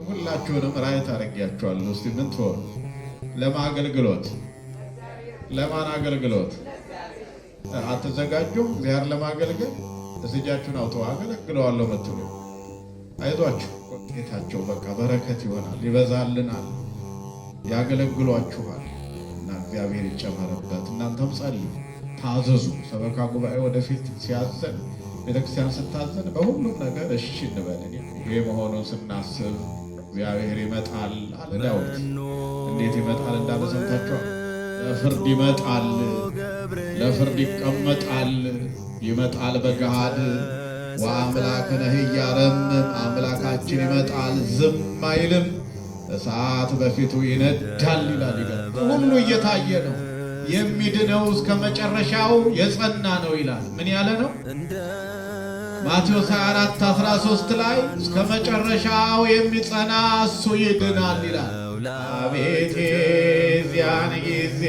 ሁላችሁንም right አድርጌያችኋለሁ። እስቲ ምን ትሆኑ? ለማገልግሎት ለማን አገልግሎት አትዘጋጁም? እግዚአብሔር ለማገልገል እጃችሁን አውጡ። አገለግለዋለሁ ምትሉ አይዟችሁ፣ ውጤታቸው በቃ በረከት ይሆናል፣ ይበዛልናል፣ ያገለግሏችኋል እና እግዚአብሔር ይጨመርበት። እናንተም ጸልዩ፣ ታዘዙ። ሰበካ ጉባኤ ወደፊት ሲያዘን፣ ቤተክርስቲያን ስታዘን በሁሉም ነገር እሺ እንበል። ይሄ መሆኑን ስናስብ እግዚአብሔር ይመጣል አለ ዳዊት። እንዴት ይመጣል እንዳለ ሰምታችኋል። ለፍርድ ይመጣል፣ ለፍርድ ይቀመጣል፣ ይመጣል በገሃድ። ወአምላክነ ኢያረምም፣ አምላካችን ይመጣል ዝም አይልም፣ እሳት በፊቱ ይነዳል ይላል። ሁሉ እየታየ ነው። የሚድነው እስከ መጨረሻው የጸና ነው ይላል። ምን ያለ ነው? ማቴዎስ 24:13 ላይ እስከ መጨረሻው የሚጸና እሱ ይድናል ይላል። አቤት የዚያን ጊዜ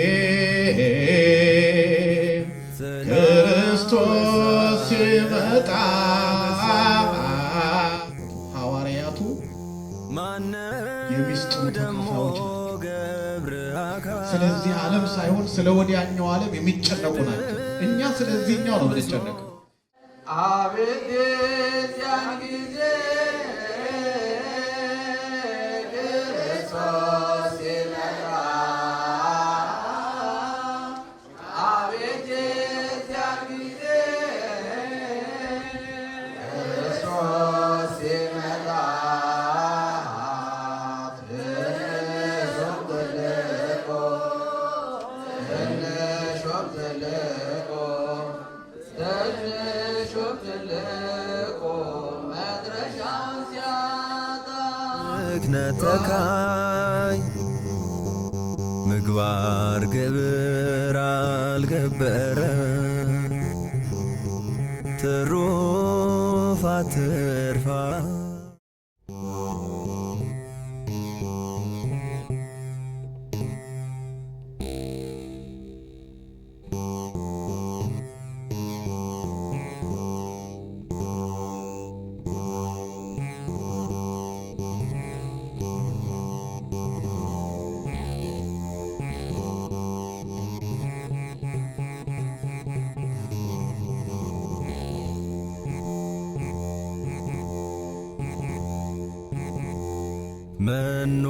ክርስቶስ ሲመጣ። ሐዋርያቱ የሚስጥሩ ተካፋዮች ናቸው። ስለዚህ ዓለም ሳይሆን ስለ ወዲያኛው ዓለም የሚጨነቁ ናቸው። እኛ ስለዚህኛው ነው የምንጨነቀው። አቤት የዚያን ጊዜ ክርስቶስ ሲመጣ፣ አቤት የዚያን ጊዜ ክርስቶስ ሲመጣ፣ ትንሹም ትልቁ፣ ትንሹም ትልቁ፣ ትንሹም ትልቁ መድረሻውን ሲያጣ። ተካይ ምግባር ግብር አልገበረ ትሩፋት ትርፋ። መኑ